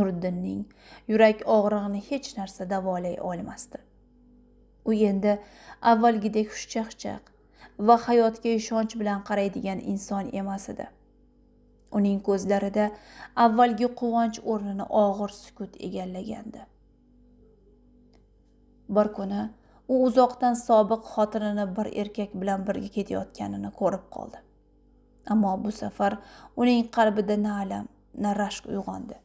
Nuriddinning yurak og'rig'ini hech narsa davolay olmasdi. U endi avvalgidek xushchaqchaq va hayotga ishonch bilan qaraydigan inson emas edi. Uning ko'zlarida avvalgi quvonch o'rnini og'ir sukut egallagandi. Bir kuni u uzoqdan sobiq xotinini bir erkak bilan birga ketayotganini ko'rib qoldi. Ammo bu safar uning qalbida na alam, na rashk uyg'ondi.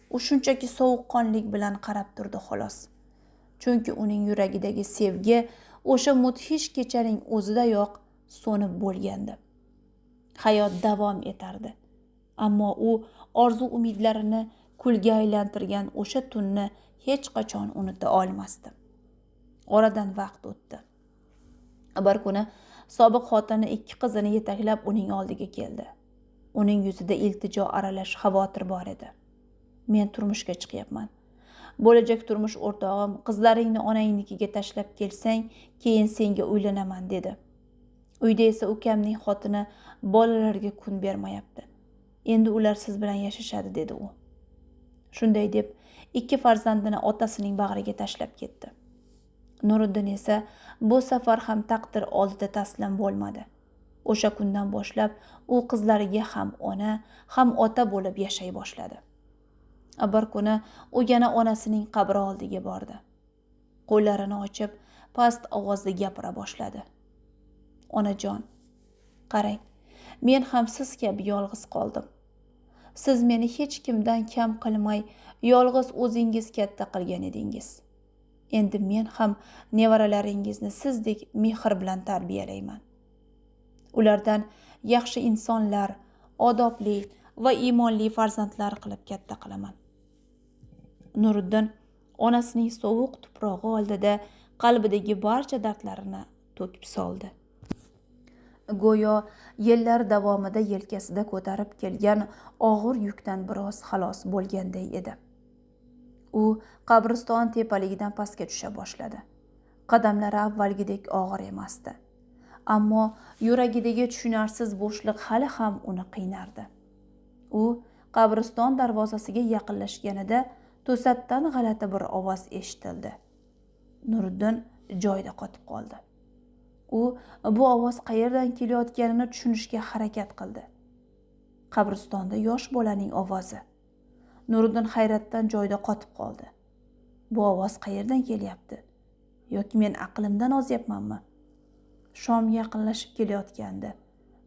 U shunchaki sovuqqonlik bilan qarab turdi xolos. Chunki uning yuragidagi sevgi o'sha mudhish kechaning o'zidayoq so'nib bo'lgandi. Hayot davom etardi. Ammo u orzu umidlarini kulga aylantirgan o'sha tunni hech qachon unuta olmasdi. Oradan vaqt o'tdi. Bir kuni sobiq xotini ikki qizini yetaklab uning oldiga keldi. Uning yuzida iltijo aralash xavotir bor edi. Men turmushga chiqyapman. Bo'lajak turmush o'rtog'im qizlaringni onangnikiga tashlab kelsang, keyin senga uylanaman dedi. Uyda esa ukamning xotini bolalarga kun bermayapti. Endi ular siz bilan yashashadi dedi u. Shunday deb ikki farzandini otasining bag'riga tashlab ketdi. Nuriddin esa bu safar ham taqdir oldida taslim bo'lmadi. O'sha kundan boshlab u qizlariga ham ona, ham ota bo'lib yashay boshladi. Bir kuni u yana onasining qabri oldiga bordi. Qo'llarini ochib, past ovozda gapira boshladi. Onajon, qarang, men ham siz kabi yolg'iz qoldim. Siz meni hech kimdan kam qilmay, yolg'iz o'zingiz katta qilgan edingiz. Endi men ham nevaralaringizni sizdek mehr bilan tarbiyalayman. Ulardan yaxshi insonlar, odobli va iymonli farzandlar qilib katta qilaman. Nuriddin onasining sovuq tuprog'i oldida qalbidagi barcha dardlarini to'kib soldi. Go'yo yillar davomida yelkasida ko'tarib kelgan og'ir yukdan biroz xalos bo'lganday edi. U qabriston tepaligidan pastga tusha boshladi. Qadamlari avvalgidek og'ir emasdi. Ammo yuragidagi tushunarsiz bo'shliq hali ham uni qiynardi. U qabriston darvozasiga yaqinlashganida to'satdan g'alati bir ovoz eshitildi. Nuriddin joyida qotib qoldi. U bu ovoz qayerdan kelayotganini tushunishga harakat qildi. Qabristonda yosh bolaning ovozi. Nuriddin hayratdan joyida qotib qoldi. Bu ovoz qayerdan kelyapti? Yoki men aqlimdan ozyapmanmi? Shom yaqinlashib kelayotgandi.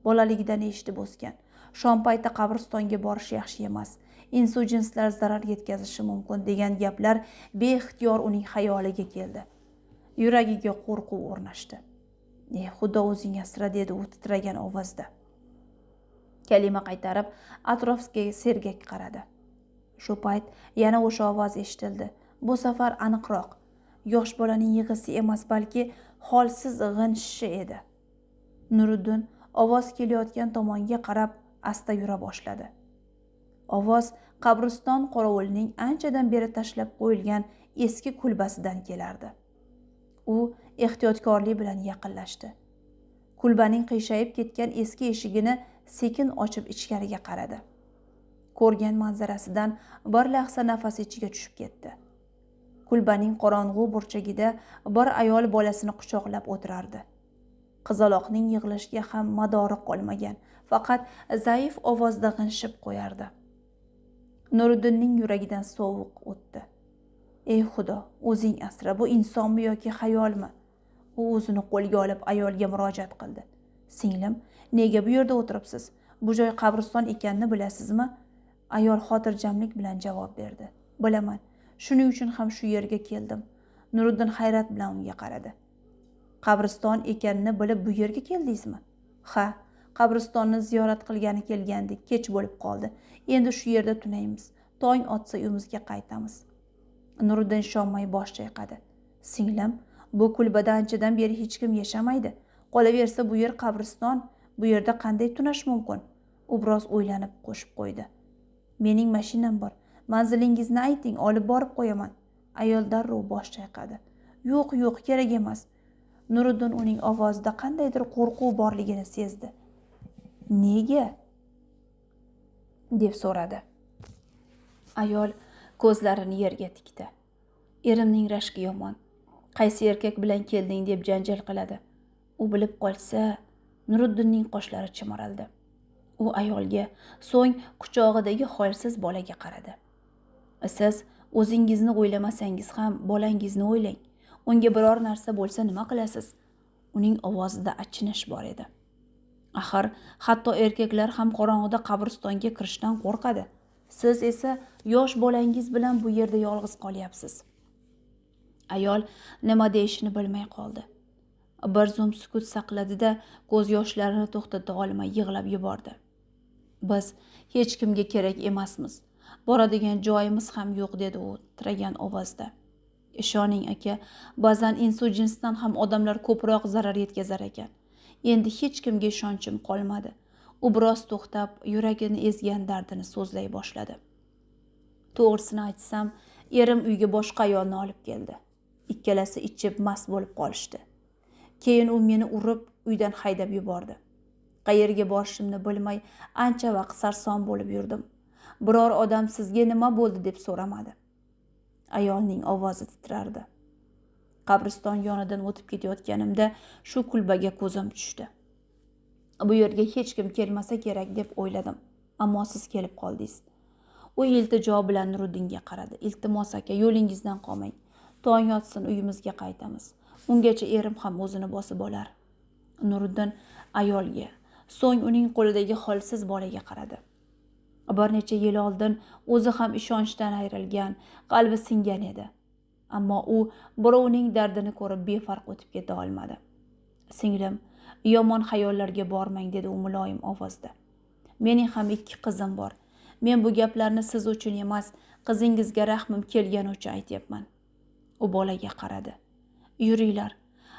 Bolaligidan eshitib o'sgan. Shom payti qabristonga borish yaxshi emas. Insu jinslar zarar yetkazishi mumkin degan gaplar beixtiyor uning xayoliga keldi. Yuragiga qo'rquv o'rnashdi. Ey Xudo, o'zing asra, dedi u titragan ovozda. Kalima qaytarib atrofga sergak qaradi. Shu payt yana o'sha ovoz eshitildi. Bu safar aniqroq. Yosh bolaning yig'isi emas, balki holsiz g'inshishi edi. Nuriddin ovoz kelayotgan tomonga qarab asta yura boshladi. Ovoz qabriston qorovulining anchadan beri tashlab qo'yilgan eski kulbasidan kelardi. U ehtiyotkorlik bilan yaqinlashdi. Kulbaning qiyshayib ketgan eski eshigini sekin ochib ichkariga qaradi. Ko'rgan manzarasidan bir lahza nafasi ichiga tushib ketdi. Kulbaning qorong'u burchagida bir ayol bolasini quchoqlab o'tirardi. Qizaloqning yig'lashga ham madori qolmagan, faqat zaif ovozda g'inshib qo'yardi. Nuriddinning yuragidan sovuq o'tdi. Ey Xudo, o'zing asra, bu insonmi yoki xayolmi? U o'zini qo'lga olib ayolga murojaat qildi. Singlim, nega bu yerda o'tiribsiz? Bu joy qabriston ekanini bilasizmi? Ayol xotirjamlik bilan javob berdi. Bilaman. Shuning uchun ham shu yerga keldim. Nuriddin hayrat bilan unga qaradi. Qabriston ekanini bilib bu yerga keldingizmi? Ha, qabristonni ziyorat qilgani kelgandik, kech bo'lib qoldi. Endi shu yerda tunaymiz. Tong otsa uyimizga qaytamiz. Nuriddin ishonmay bosh chayqadi. Singlim, bu kulbada anchadan beri hech kim yashamaydi. Qolaversa bu yer qabriston, bu yerda qanday tunash mumkin? U biroz o'ylanib qo'shib qo'ydi. Mening mashinam bor. Manzilingizni ayting, olib borib qo'yaman. Ayol darrov bosh chayqadi. Yo'q, yo'q, kerak emas. Nuriddin uning ovozida qandaydir qo'rquv borligini sezdi. Nega? deb so'radi. Ayol Ko'zlarini yerga tikdi. Erimning rashki yomon. Qaysi erkak bilan kelding deb janjal qiladi. U bilib qolsa, Nuriddinning qoshlari chimirildi. U ayolga, so'ng quchog'idagi holsiz bolaga qaradi. Siz o'zingizni o'ylamasangiz ham bolangizni o'ylang. Unga biror narsa bo'lsa nima qilasiz? Uning ovozida achinish bor edi. Axir, hatto erkaklar ham qorong'ida qabristonga kirishdan qo'rqadi. Siz esa yosh bolangiz bilan bu yerda yolg'iz qolyapsiz. Ayol nima deyishini bilmay qoldi. Bir zum sukut saqladida ko'z yoshlarini to'xtata olmay yig'lab yubordi. Biz hech kimga kerak emasmiz. Boradigan joyimiz ham yo'q, dedi u titragan ovozda. Ishoning aka, ba'zan insu jinsdan ham odamlar ko'proq zarar yetkazar ekan. Endi hech kimga ishonchim qolmadi. U biroz to'xtab, yuragini ezgan dardini so'zlay boshladi. To'g'risini aytsam, erim uyga boshqa ayolni olib keldi. Ikkalasi ichib mast bo'lib qolishdi. Keyin u meni urib, uydan haydab yubordi. Qayerga borishimni bilmay ancha vaqt sarson bo'lib yurdim. Biror odam sizga nima bo'ldi deb so'ramadi. Ayolning ovozi titrardi. Qabriston yonidan o'tib ketayotganimda shu kulbaga ko'zim tushdi. Bu yerga hech kim kelmasa kerak deb o'yladim, ammo siz kelib qoldingiz. U iltijo bilan Nuriddinga qaradi. Iltimos aka, yo'lingizdan qolmang. Tong yotsin, uyimizga qaytamiz. Ungacha erim ham o'zini bosib olar. Nuriddin ayolga, so'ng uning qo'lidagi holsiz bolaga qaradi. Bir necha yil oldin o'zi ham ishonchdan ayrilgan, qalbi singan edi. Ammo u birovning dardini ko'rib befarq o'tib keta olmadi. Singlim, yomon xayollarga bormang, dedi u muloyim ovozda. Mening ham 2 qizim bor. Men bu gaplarni siz uchun emas, qizingizga rahmim kelgani uchun aytyapman. U bolaga qaradi. Yuringlar.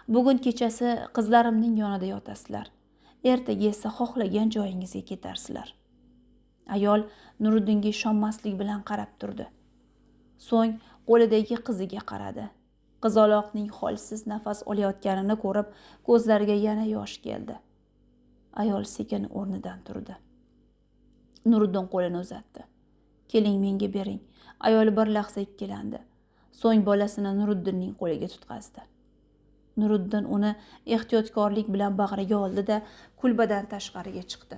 Bugun kechasi qizlarimning yonida yotasizlar. Ertaga esa xohlagan joyingizga ketarsizlar. Ayol Nuriddinga ishonmaslik bilan qarab turdi. So'ng qo'lidagi qiziga qaradi. Qizaloqning holsiz nafas olayotganini ko'rib, ko'zlariga yana yosh keldi. Ayol sekin o'rnidan turdi. Nuriddin qo'lini uzatdi. Keling, menga bering. Ayol bir lahza ikkilandi. So'ng bolasini Nuriddinning qo'liga tutqazdi. Nuriddin uni ehtiyotkorlik bilan bag'riga oldi-da, kulbadan tashqariga chiqdi.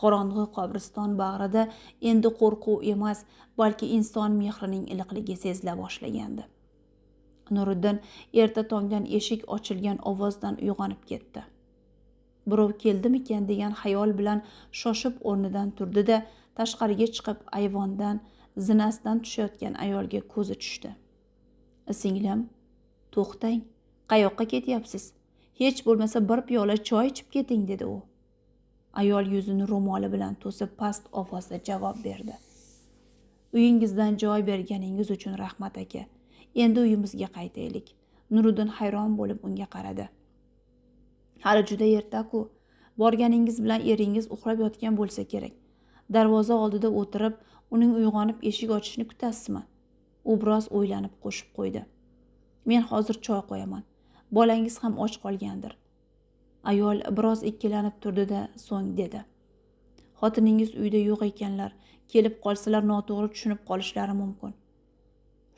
Qorong'i qabriston bag'rida endi qo'rquv emas, balki inson mehrining iliqligi sezila boshlagandi. Nuriddin erta tongdan eshik ochilgan ovozdan uyg'onib ketdi. Birov keldimikan degan xayol bilan shoshib o'rnidan turdi-da, tashqariga chiqib ayvondan zinasidan tushayotgan ayolga ko'zi tushdi. Singlim, to'xtang, qayoqqa ketyapsiz? Hech bo'lmasa bir piyola choy ichib keting, dedi u. Ayol yuzini ro'moli bilan to'sib past ovozda javob berdi. Uyingizdan joy berganingiz uchun rahmat aka. Endi uyimizga qaytaylik. Nuriddin hayron bo'lib unga qaradi. Hali juda erta-ku. Borganingiz bilan eringiz uxlab yotgan bo'lsa kerak. Darvoza oldida o'tirib, uning uyg'onib eshik ochishini kutasizmi? U biroz o'ylanib qo'shib qo'ydi. Men hozir choy qo'yaman. Bolangiz ham och qolgandir. Ayol biroz ikkilanib turdi-da, so'ng dedi. Xotiningiz uyda yo'q ekanlar, kelib qolsalar noto'g'ri tushunib qolishlari mumkin.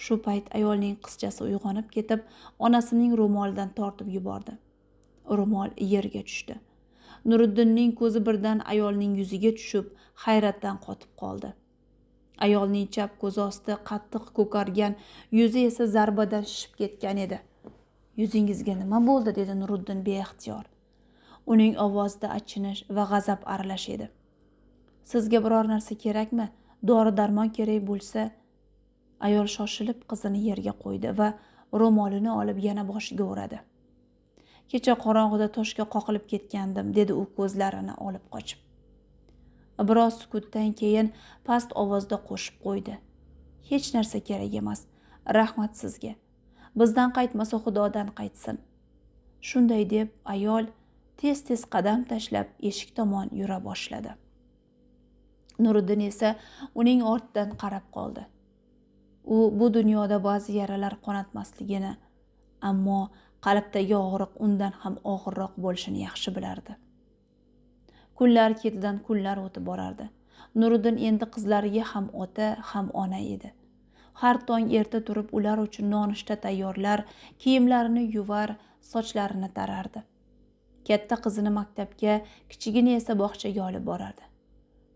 Shu payt ayolning qizchasi uyg'onib ketib, onasining ro'molidan tortib yubordi. Ro'mol yerga tushdi. Nuriddinning ko'zi birdan ayolning yuziga tushib, hayratdan qotib qoldi. Ayolning chap ko'zi osti qattiq ko'kargan, yuzi esa zarbadan shishib ketgan edi. Yuzingizga nima bo'ldi, dedi Nuriddin beixtiyor. Uning ovozida achinish va g'azab aralash edi. Sizga biror narsa kerakmi? Dori-darmon kerak bo'lsa, ayol shoshilib qizini yerga qo'ydi va ro'molini olib yana boshiga o'radi. Kecha qorong'ida toshga qoqilib ketgandim, dedi u ko'zlarini olib qochib. Biroz sukutdan keyin past ovozda qo'shib qo'ydi. Hech narsa kerak emas. Rahmat sizga. Bizdan qaytmasa Xudodan qaytsin. Shunday deb ayol tez-tez qadam tashlab eshik tomon yura boshladi. Nuriddin esa uning ortidan qarab qoldi. U bu dunyoda ba'zi yaralar qonatmasligini, ammo qalbdagi og'riq undan ham og'irroq bo'lishini yaxshi bilardi. Kunlar ketidan kunlar o'tib borardi. Nuriddin endi qizlariga ham ota, ham ona edi. Har tong erta turib ular uchun nonushta tayyorlar, kiyimlarini yuvar, sochlarini tarardi. Katta qizini maktabga, kichigini esa bog'chaga olib borardi.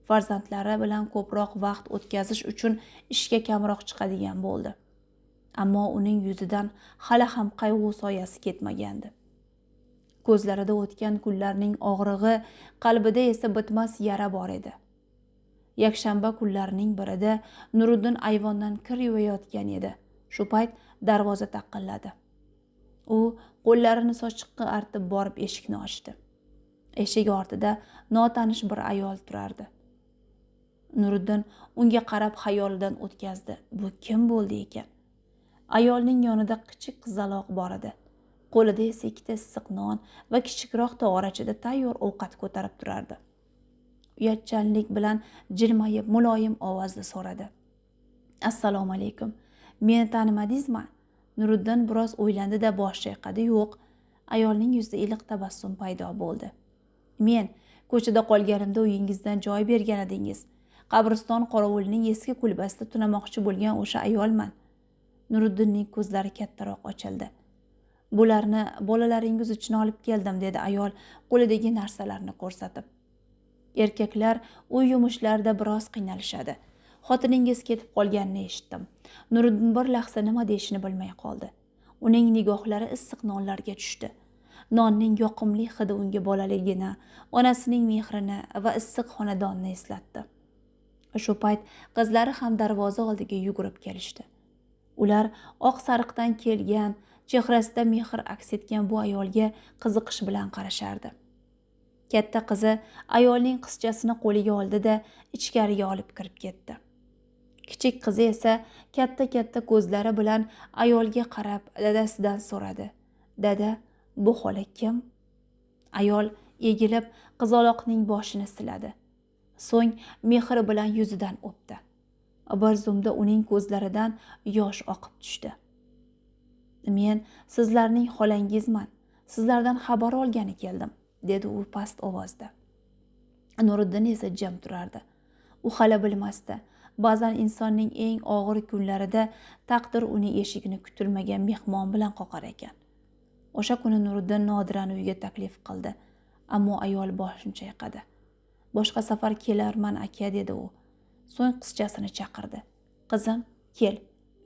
Farzandlari bilan ko'proq vaqt o'tkazish uchun ishga kamroq chiqadigan bo'ldi. Ammo uning yuzidan hali ham qayg'u soyasi ketmagandi. Ko'zlarida o'tgan kunlarning og'rig'i, qalbida esa bitmas yara bor edi. Yakshanba kunlarining birida Nuriddin ayvondan kir yuvayotgan edi. Shu payt darvoza taqilladi. U qo'llarini sochiqqa artib borib eshikni ochdi. Eshik ortida notanish bir ayol turardi. Nuriddin unga qarab xayolidan o'tkazdi. Bu kim bo'ldi ekan? Ayolning yonida kichik qizaloq bor edi. Qo'lida esa ikkita issiq non va kichikroq tog'orachada tayyor ovqat ko'tarib turardi. Uyatchanlik bilan jilmayib, muloyim ovozda so'radi. Assalomu alaykum. Meni tanimadingizmi? Nuriddin biroz o'ylandi-da bosh chayqadi. Yo'q. Ayolning yuzida iliq tabassum paydo bo'ldi. Men ko'chada qolganimda uyingizdan joy bergan edingiz. Qabriston qorovulining eski kulbasida tunamoqchi bo'lgan o'sha ayolman. Nuriddinning ko'zlari kattaroq ochildi. Bularni bolalaringiz uchun olib keldim, dedi ayol qo'lidagi narsalarni ko'rsatib. Erkaklar uy yumushlarida biroz qiynalishadi. Xotiningiz ketib qolganini eshitdim. Nuriddin bir lahza nima deyishini bilmay qoldi. Uning nigohlari issiq nonlarga tushdi. Nonning yoqimli hidi unga bolaligini, onasining mehrini va issiq xonadonni eslatdi. Shu payt qizlari ham darvoza oldiga yugurib kelishdi. Ular oq sariqdan kelgan, chehrasida mehr aks etgan bu ayolga qiziqish bilan qarashardi. Katta qizi ayolning qizchasini qo'liga oldi-da ichkariga olib kirib ketdi. Kichik qizi esa katta-katta ko'zlari bilan ayolga qarab dadasidan so'radi. Dada, bu xola kim? Ayol egilib qizaloqning boshini siladi. So'ng mehr bilan yuzidan o'pdi. Bir zumda uning ko'zlaridan yosh oqib tushdi. Men sizlarning xolangizman. Sizlardan xabar olgani keldim, dedi u past ovozda. Nuriddin esa jim turardi. U hali bilmasdi. Ba'zan insonning eng og'ir kunlarida taqdir uning eshigini kutilmagan mehmon bilan qoqar ekan. O'sha kuni Nuriddin Nodirani uyga taklif qildi, ammo ayol boshini chayqadi. Boshqa safar kelarman aka, dedi u. So'ng qizchasini chaqirdi. Qizim, kel,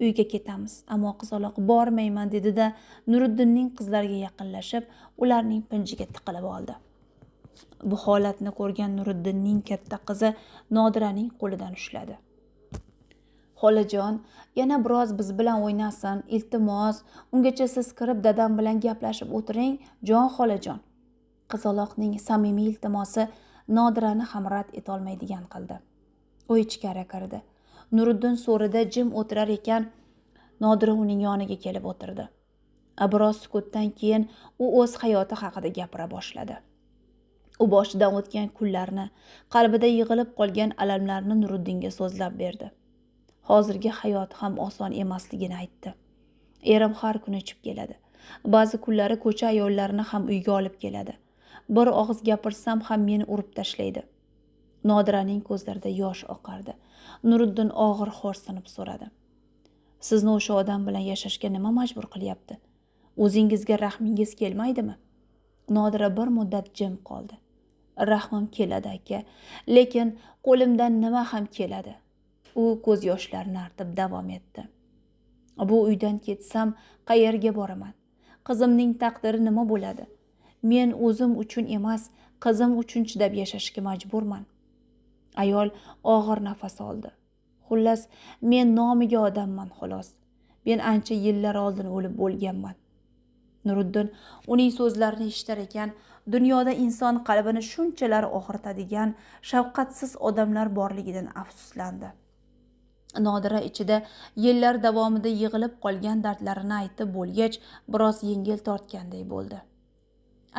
uyga ketamiz. Ammo qizaloq bormayman dedi-da Nuriddinning qizlariga yaqinlashib, ularning pinjiga tiqilib oldi. Bu holatni ko'rgan Nuriddinning katta qizi Nodiraning qo'lidan ushladi. Xolajon, yana biroz biz bilan o'ynasin, iltimos. Ungacha siz kirib dadam bilan gaplashib o'tiring, jon xolajon. Qizaloqning samimiy iltimosi Nodirani ham rad eta olmaydigan qildi. U ichkari kirdi. Nuriddin so'rida jim o'tirar ekan, Nodira uning yoniga kelib o'tirdi. Biroz sukutdan keyin u o'z hayoti haqida gapira boshladi. U boshidan o'tgan kunlarni, qalbida yig'ilib qolgan alamlarni Nuriddinga so'zlab berdi. Hozirgi hayot ham oson emasligini aytdi. Erim har kuni ichib keladi. Ba'zi kunlari ko'cha ayollarini ham uyga olib keladi. Bir og'iz gapirsam ham meni urib tashlaydi. Nodiraning ko'zlarida yosh oqardi. Nuriddin og'ir xo'rsinib so'radi. Sizni o'sha odam bilan yashashga nima majbur qilyapti? O'zingizga rahmingiz kelmaydimi? Nodira bir muddat jim qoldi. Rahmim keladi aka, lekin qo'limdan nima ham keladi? U ko'z yoshlarini artib davom etdi. Bu uydan ketsam qayerga boraman? Qizimning taqdiri nima bo'ladi? Men o'zim uchun emas, qizim uchun chidab yashashga majburman. Ayol og'ir nafas oldi. Xullas, men nomiga odamman xolos. Men ancha yillar oldin o'lib bo'lganman. Nuriddin uning so'zlarini eshitar ekan, dunyoda inson qalbini shunchalar og'ritadigan shafqatsiz odamlar borligidan afsuslandi. Nodira ichida yillar davomida yig'ilib qolgan dardlarini aytib bo'lgach, biroz yengil tortganday bo'ldi.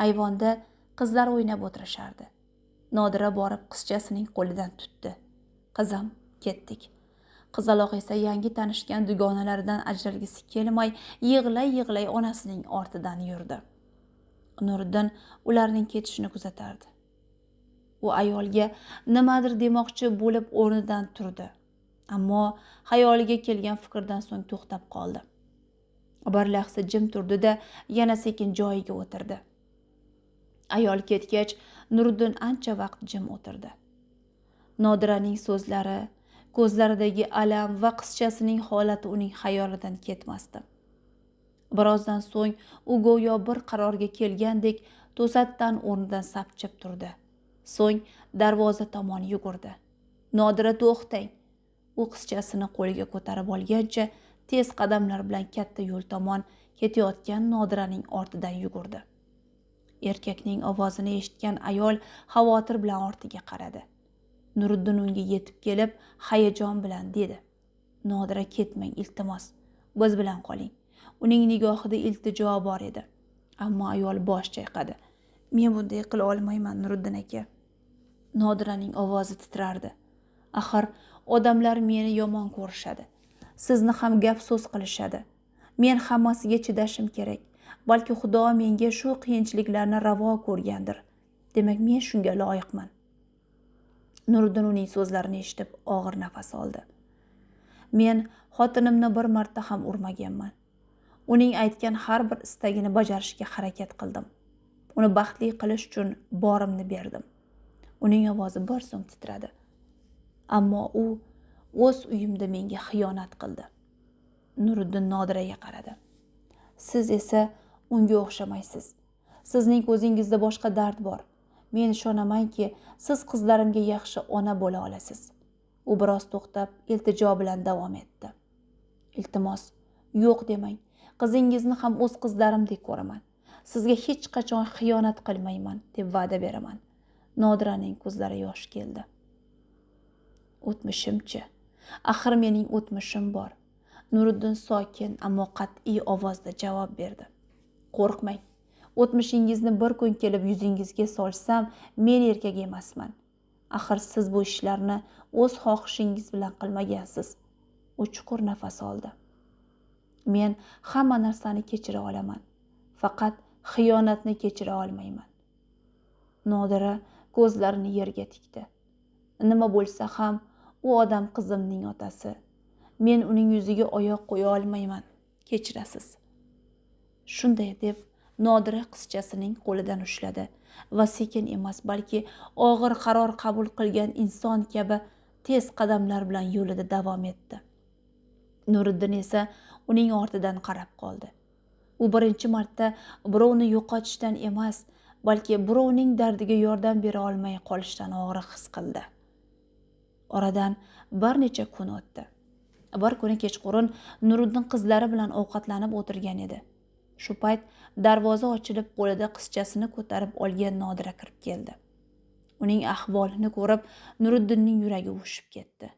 Ayvonda qizlar o'ynab o'tirishardi. Nodira borib qizchasining qo'lidan tutdi. Qizim, ketdik. Qizaloq esa yangi tanishgan dugonalaridan ajralgisi kelmay, yig'lay-yig'lay onasining ortidan yurdi. Nuriddin ularning ketishini kuzatardi. U ayolga nimadir demoqchi bo'lib o'rnidan turdi. Ammo xayoliga kelgan fikrdan so'ng to'xtab qoldi. Bir lahza jim turdi-da, yana sekin joyiga o'tirdi. Ayol ketgach, Nuriddin ancha vaqt jim o'tirdi. Nodiraning so'zlari, ko'zlaridagi alam va qizchasining holati uning xayolidan ketmasdi. Birozdan so'ng u go'yo bir qarorga kelgandek to'satdan o'rnidan sapchib turdi. So'ng darvoza tomon yugurdi. Nodira, to'xtang! U qizchasini qo'liga ko'tarib olgancha tez qadamlar bilan katta yo'l tomon ketayotgan Nodiraning ortidan yugurdi. Erkakning ovozini eshitgan ayol xavotir bilan ortiga qaradi. Nuriddin unga yetib kelib, hayajon bilan dedi: "Nodira, ketmang, iltimos. Biz bilan qoling." Uning nigohida iltijo bor edi. Ammo ayol bosh chayqadi. "Men bunday qila olmayman, Nuriddin aka." Nodiraning ovozi titrardi. "Axir odamlar meni yomon ko'rishadi. Sizni ham gap so'z qilishadi. Men hammasiga chidashim kerak. Balki Xudo menga shu qiyinchiliklarni ravo ko'rgandir. Demak, men shunga loyiqman." Nuriddin uning so'zlarini eshitib og'ir nafas oldi. "Men xotinimni bir marta ham urmaganman. Uning aytgan har bir istagini bajarishga harakat qildim. Uni baxtli qilish uchun borimni berdim." Uning ovozi bir zum titradi. "Ammo u o'z uyimda menga xiyonat qildi." Nuriddin Nodiraga qaradi. "Siz esa unga o'xshamaysiz. Sizning ko'zingizda boshqa dard bor. Men ishonamanki, siz qizlarimga yaxshi ona bo'la olasiz." U biroz to'xtab, iltijo bilan davom etdi. "Iltimos, yo'q demang. Qizingizni ham o'z qizlarimdek ko'raman. Sizga hech qachon xiyonat qilmayman, deb va'da beraman." Nodiraning ko'zlari yosh keldi. "O'tmishimchi? Axir mening o'tmishim bor." Nuriddin sokin, ammo qat'iy ovozda javob berdi. "Qo'rqmang. O'tmishingizni bir kun kelib yuzingizga solsam, men erkak emasman. Axir siz bu ishlarni o'z xohishingiz bilan qilmagansiz." U chuqur nafas oldi. "Men hamma narsani kechira olaman. Faqat xiyonatni kechira olmayman." Nodira ko'zlarini yerga tikdi. "Nima bo'lsa ham u odam qizimning otasi. Men uning yuziga oyoq qo'ya olmayman. Kechirasiz." Shunday deb Nodira qizchasining qo'lidan ushladi va sekin emas, balki og'ir qaror qabul qilgan inson kabi tez qadamlar bilan yo'lida davom etdi. Nuriddin esa uning ortidan qarab qoldi. U birinchi marta birovni yo'qotishdan emas, balki birovning dardiga yordam bera olmay qolishdan og'riq his qildi. Oradan bir necha kun o'tdi. Bir kuni kechqurun Nuriddin qizlari bilan ovqatlanib o'tirgan edi. Shu payt darvoza ochilib, qo'lida qizchasini ko'tarib olgan Nodira kirib keldi. Uning ahvolini ko'rib, Nuriddinning yuragi uvushib ketdi.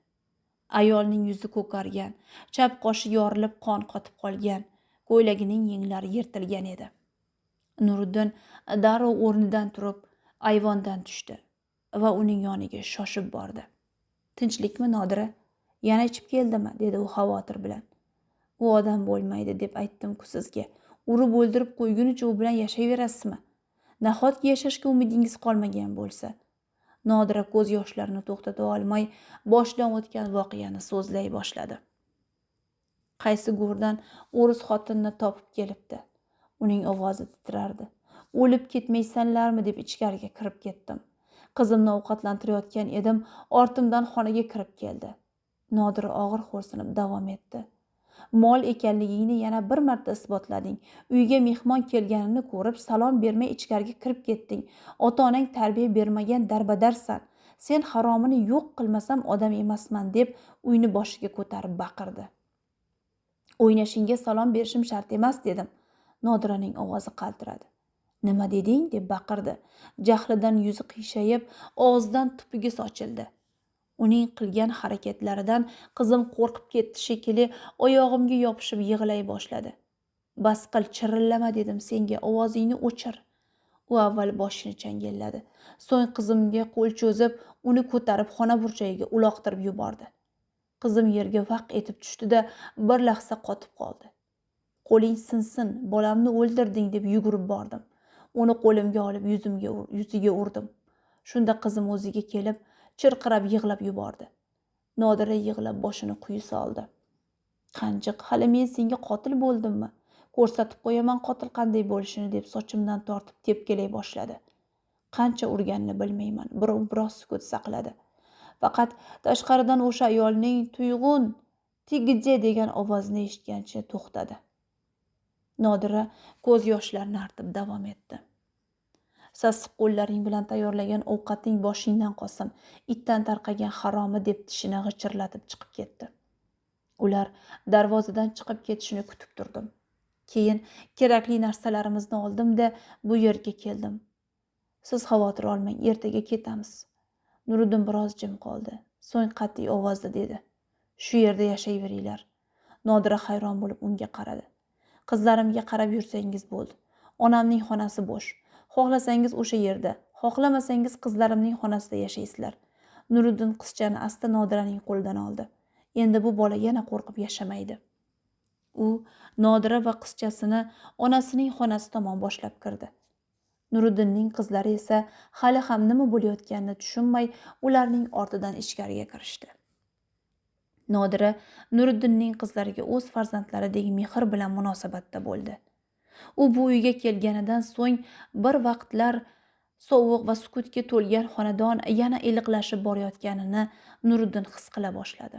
Ayolning yuzi ko'kargan, chap qoshi yorilib qon qotib qolgan, ko'ylagining yenglari yirtilgan edi. Nuriddin darrov o'rnidan turib, ayvondan tushdi va uning yoniga shoshib bordi. "Tinchlikmi, Nodira? Yana ichib keldimi?" dedi u xavotir bilan. "U odam bo'lmaydi deb aytdim-ku sizga. Urib o'ldirib qo'ygunicha u bilan yashayverasizmi? Nahotki yashashga umidingiz qolmagan bo'lsa?" Nodira ko'z yoshlarini to'xtata olmay, boshidan o'tgan voqeani so'zlay boshladi. Qaysi go'rdan o'ris xotinni topib kelibdi. Uning ovozi titrardi. "O'lib ketmaysanlarmi deb ichkariga kirib ketdim. Qizimni ovqatlantirayotgan edim, ortimdan xonaga kirib keldi." Nodira og'ir xo'rsinib davom etdi. "Mol ekanligingni yana bir marta isbotlading. Uyga mehmon kelganini ko'rib, salom bermay ichkariga kirib ketding. Ota-onang tarbiya bermagan darbadarsan. Sen haromini yo'q qilmasam odam emasman" deb uyni boshiga ko'tarib baqirdi. "O'ynashingga salom berishim shart emas" dedim. Nodiraning ovozi qaltiradi. "Nima deding?" deb baqirdi. Jahlidan yuzi qiyshayib, og'zidan tupugi sochildi. Uning qilgan harakatlaridan qizim qo'rqib ketdi shekilli, oyog'imga yopishib yig'lay boshladi. "Bas qil, chirillama dedim senga, ovozingni o'chir." U avval boshini changalladi. So'ng qizimga qo'l cho'zib, uni ko'tarib xona burchagiga uloqtirib yubordi. Qizim yerga vaq etib tushdi-da, bir lahza qotib qoldi. "Qo'ling sinsin, bolamni o'ldirding" deb yugurib bordim. Uni qo'limga olib yuziga urdim. Shunda qizim o'ziga kelib, chirqirab yig'lab yubordi. Nodira yig'lab boshini quyi soldi. Qanjiq, hali men senga qotil bo'ldimmi? Ko'rsatib qo'yaman qotil qanday bo'lishini, deb sochimdan tortib tepkilay boshladi. Qancha urganini bilmayman. Biroz sukut saqladi. Faqat tashqaridan o'sha ayolning "Tuyg'un, tigje" degan ovozini eshitgancha to'xtadi. Nodira ko'z yoshlarini artib davom etdi. Sassiq qo'llaring bilan tayyorlagan ovqating boshingdan qolsin, itdan tarqagan haromi, deb tishini g'ichirlatib chiqib ketdi. Ular darvozadan chiqib ketishini kutib turdim. Keyin kerakli narsalarimizni oldim-da bu yerga keldim. Siz xavotir olmang, ertaga ketamiz. Nuriddin biroz jim qoldi. So'ng qat'iy ovozda dedi: Shu yerda yashayveringlar. Nodira hayron bo'lib unga qaradi. Qizlarimga qarab yursangiz bo'ldi. Onamning xonasi bo'sh. Xohlasangiz o'sha yerda, xohlamasangiz qizlarimning xonasida yashaysizlar. Nuriddin qizchani asta Nodiraning qo'lidan oldi. Endi bu bola yana qo'rqib yashamaydi. U Nodira va qizchasini onasining xonasi tomon boshlab kirdi. Nuriddinning qizlari esa hali ham nima bo'layotganini tushunmay, ularning ortidan ichkariga kirishdi. Nodira Nuriddinning qizlariga o'z farzandlaridek mehr bilan munosabatda bo'ldi. U bu uyga kelganidan so'ng bir vaqtlar sovuq va sukutga to'lgan xonadon yana iliqlashib borayotganini Nuriddin his qila boshladi.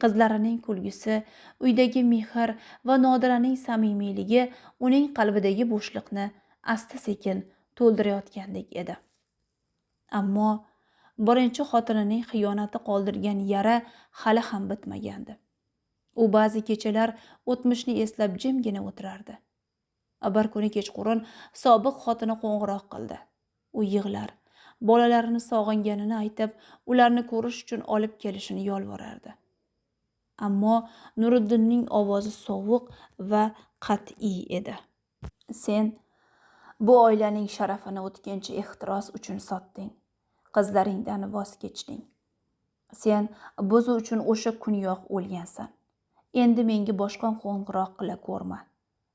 Qizlarining kulgisi, uydagi mehr va Nodiraning samimiyligi uning qalbidagi bo'shliqni asta-sekin to'ldirayotgandek edi. Ammo birinchi xotinining xiyonati qoldirgan yara hali ham bitmagandi. U ba'zi kechalar o'tmishni eslab jimgina o'tirardi. Bir kuni kechqurun sobiq xotini qo'ng'iroq qildi. U yig'lar, bolalarini sog'inganini aytib, ularni ko'rish uchun olib kelishini yolvorardi. Ammo Nuriddinning ovozi sovuq va qat'iy edi. Sen bu oilaning sharafini o'tkinchi ehtiros uchun sotding. Qizlaringdan voz kechding. Sen biz uchun o'sha kuniyoq o'lgansan. Endi menga boshqa qo'ng'iroq qila ko'rma.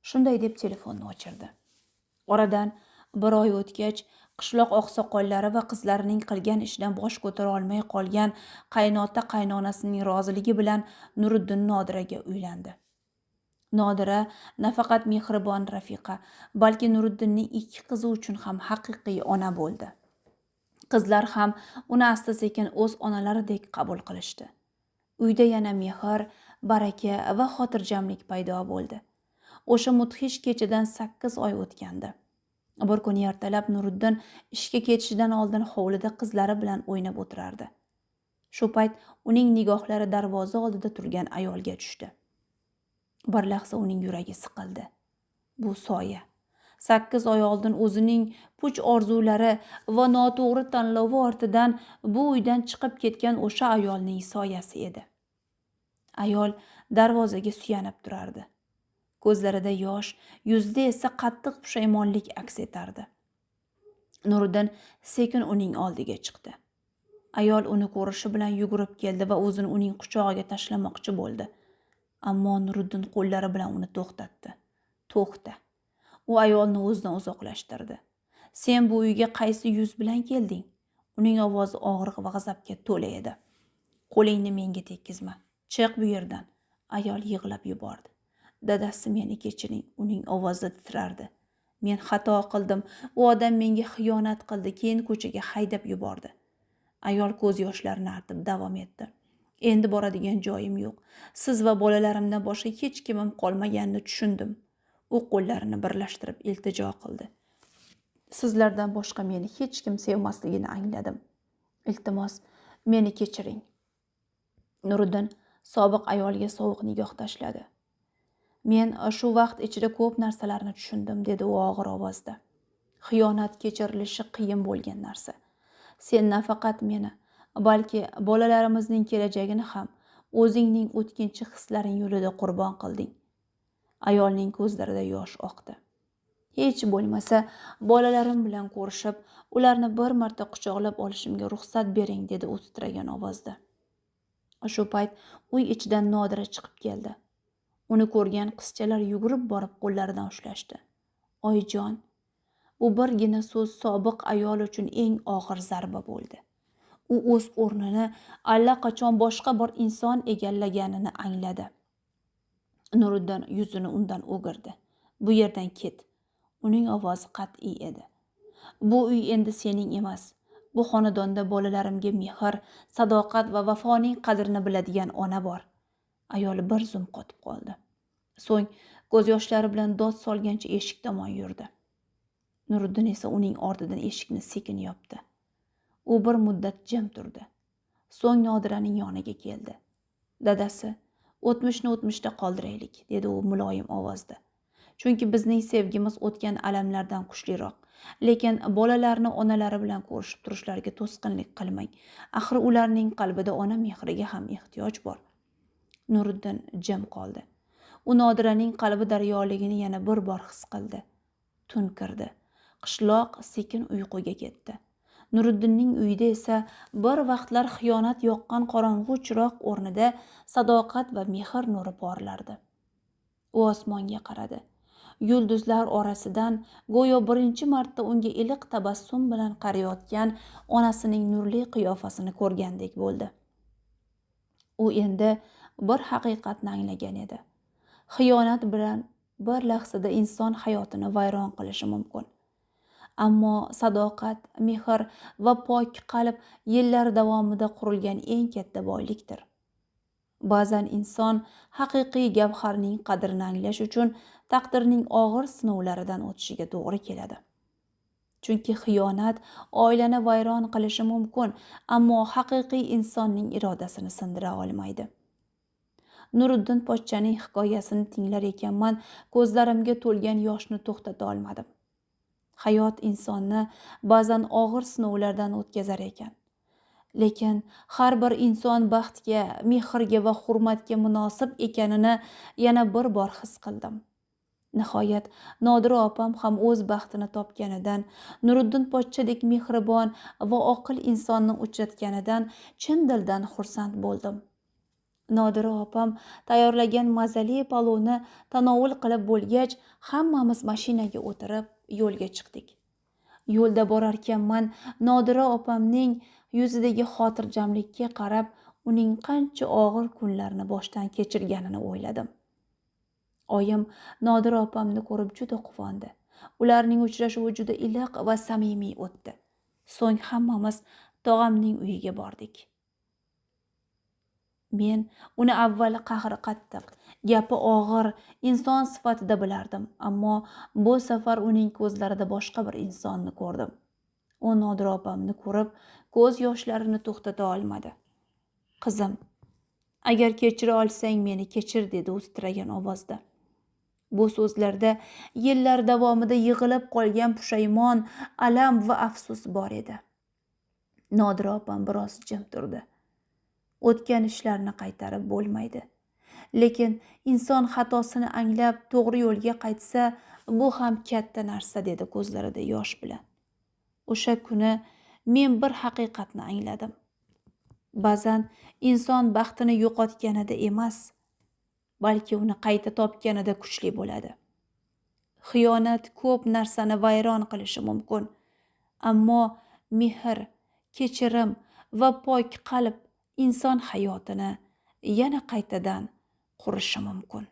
Shunday deb telefonni o'chirdi. Oradan bir oy o'tgach, qishloq oqsoqollari va qizlarining qilgan ishidan bosh ko'tara olmay qolgan qaynota qaynonasining roziligi bilan Nuriddin Nodiraga uylandi. Nodira nafaqat mehribon rafiqa, balki Nuriddinning ikki qizi uchun ham haqiqiy ona bo'ldi. Qizlar ham uni asta-sekin o'z onalaridek qabul qilishdi. Uyda yana mehr, baraka va xotirjamlik paydo bo'ldi. O'sha mudhish kechadan 8 oy o'tgandi. Bir kuni ertalab Nuriddin ishga ketishidan oldin hovlida qizlari bilan o'ynab o'tirardi. Shu payt uning nigohlari darvoza oldida turgan ayolga tushdi. Bir lahza uning yuragi siqildi. Bu soya. 8 oy oldin o'zining puch orzulari va noto'g'ri tanlovi ortidan bu uydan chiqib ketgan o'sha ayolning soyasi edi. Ayol darvozaga suyanib turardi. Ko'zlarida yosh, yuzida esa qattiq pushaymonlik aks etardi. Nuriddin sekin uning oldiga chiqdi. Ayol uni ko'rishi bilan yugurib keldi va o'zini uning quchog'iga tashlamoqchi bo'ldi. Ammo Nuriddin qo'llari bilan uni to'xtatdi. To'xta. U ayolni o'zidan uzoqlashtirdi. Sen bu uyga qaysi yuz bilan kelding? Uning ovozi og'riq va g'azabga to'la edi. Qo'lingni menga tekkizma. Chiq bu yerdan. Ayol yig'lab yubordi. Dadasi, meni kechiring. Uning ovozi titrardi. Men xato qildim. U odam menga xiyonat qildi, keyin ko'chaga haydab yubordi. Ayol ko'z yoshlarini artib davom etdi. Endi boradigan joyim yo'q. Siz va bolalarimdan boshqa hech kimim qolmaganini tushundim. U qo'llarini birlashtirib iltijo qildi. Sizlardan boshqa meni hech kim sevmasligini angladim. Iltimos, meni kechiring. Nuriddin sobiq ayolga sovuq nigoh tashladi. Men shu vaqt ichida ko'p narsalarni tushundim, dedi u og'ir ovozda. Xiyonat kechirilishi qiyin bo'lgan narsa. Sen nafaqat meni, balki bolalarimizning kelajagini ham o'zingning o'tkinchi hislaring yo'lida qurbon qilding. Ayolning ko'zlarida yosh oqdi. Hech bo'lmasa bolalarim bilan ko'rishib, ularni bir marta quchoqlab olishimga ruxsat bering, dedi u titragan ovozda. Shu payt uy ichidan Nodira chiqib keldi. Uni ko'rgan qizchalar yugurib borib qo'llaridan ushlashdi. Oyjon, bu birgina so'z sobiq ayol uchun eng og'ir zarba bo'ldi. U o'z o'rnini allaqachon boshqa bir inson egallaganini angladi. Nuriddin yuzini undan o'girdi. Bu yerdan ket. Uning ovozi qat'iy edi. Bu uy endi sening emas. Bu xonadonda bolalarimga mehr, sadoqat va vafoning qadrini biladigan ona bor. Ayol bir zum qotib qoldi. So'ng ko'z yoshlari bilan dod solgancha eshik tomon yurdi. Nuriddin esa uning ortidan eshikni sekin yopdi. U bir muddat jim turdi. So'ng Nodiraning yoniga keldi. Dadasi, o'tmishni o'tmishda qoldiraylik, dedi u muloyim ovozda. Chunki bizning sevgimiz o'tgan alamlardan kuchliroq. Lekin bolalarni onalari bilan ko'rishib turishlariga to'sqinlik qilmang. Axir ularning qalbida ona mehriga ham ehtiyoj bor. Nuriddin jim qoldi. U Nodiraning qalbi daryoligini yana bir bor his qildi. Tun kirdi. Qishloq sekin uyquga ketdi. Nuriddinning uyida esa bir vaqtlar xiyonat yoqqan qorong'u chiroq o'rnida sadoqat va mehr nuri porlardi. U osmonga qaradi. Yulduzlar orasidan go'yo birinchi marta unga iliq tabassum bilan qarayotgan onasining nurli qiyofasini ko'rgandek bo'ldi. U endi bir haqiqatni anglagan edi. Xiyonat bilan bir lahzada inson hayotini vayron qilishi mumkin. Ammo sadoqat, mehr va pok qalb yillar davomida qurilgan eng katta boylikdir. Ba'zan inson haqiqiy gavharning qadrini anglash uchun taqdirning og'ir sinovlaridan o'tishiga to'g'ri keladi. Chunki xiyonat oilani vayron qilishi mumkin, ammo haqiqiy insonning irodasini sindira olmaydi. Nuriddin pochchaning hikoyasini tinglar ekanman, ko'zlarimga to'lgan yoshni to'xtata olmadim. Hayot insonni ba'zan og'ir sinovlardan o'tkazar ekan. Lekin har bir inson baxtga, mehrga va hurmatga munosib ekanini yana bir bor his qildim. Nihoyat Nodira opam ham o'z baxtini topganidan, Nuriddin pochchadek mehribon va oqil insonni uchratganidan chin dildan xursand bo'ldim. Nodira opam tayyorlagan mazali palovni tanovul qilib bo'lgach, hammamiz mashinaga o'tirib yo'lga chiqdik. Yo'lda borarkanman Nodira opamning yuzidagi xotirjamlikka qarab, uning qancha og'ir kunlarni boshdan kechirganini o'yladim. Oyim Nodira opamni ko'rib juda quvondi. Ularning uchrashuvi juda iliq va samimiy o'tdi. So'ng hammamiz tog'amning uyiga bordik. Men uni avval qahri qattiq, gapi og'ir inson sifatida bilardim, ammo bu safar uning ko'zlarida boshqa bir insonni ko'rdim. U Nodira opamni ko'rib, ko'z yoshlarini to'xtata olmadi. Qizim, agar kechira olsang meni kechir, dedi u titragan ovozda. Bu so'zlarda yillar davomida yig'ilib qolgan pushaymon, alam va afsus bor edi. Nodira opam biroz jim turdi. O'tgan ishlarni qaytarib bo'lmaydi. Lekin inson xatosini anglab to'g'ri yo'lga qaytsa, bu ham katta narsa, dedi ko'zlarida yosh bilan. O'sha kuni men bir haqiqatni angladim. Ba'zan inson baxtini yo'qotganida emas, balki uni qayta topganida kuchli bo'ladi. Xiyonat ko'p narsani vayron qilishi mumkin, ammo mehr, kechirim va pok qalb inson hayotini yana qaytadan qurishi mumkin.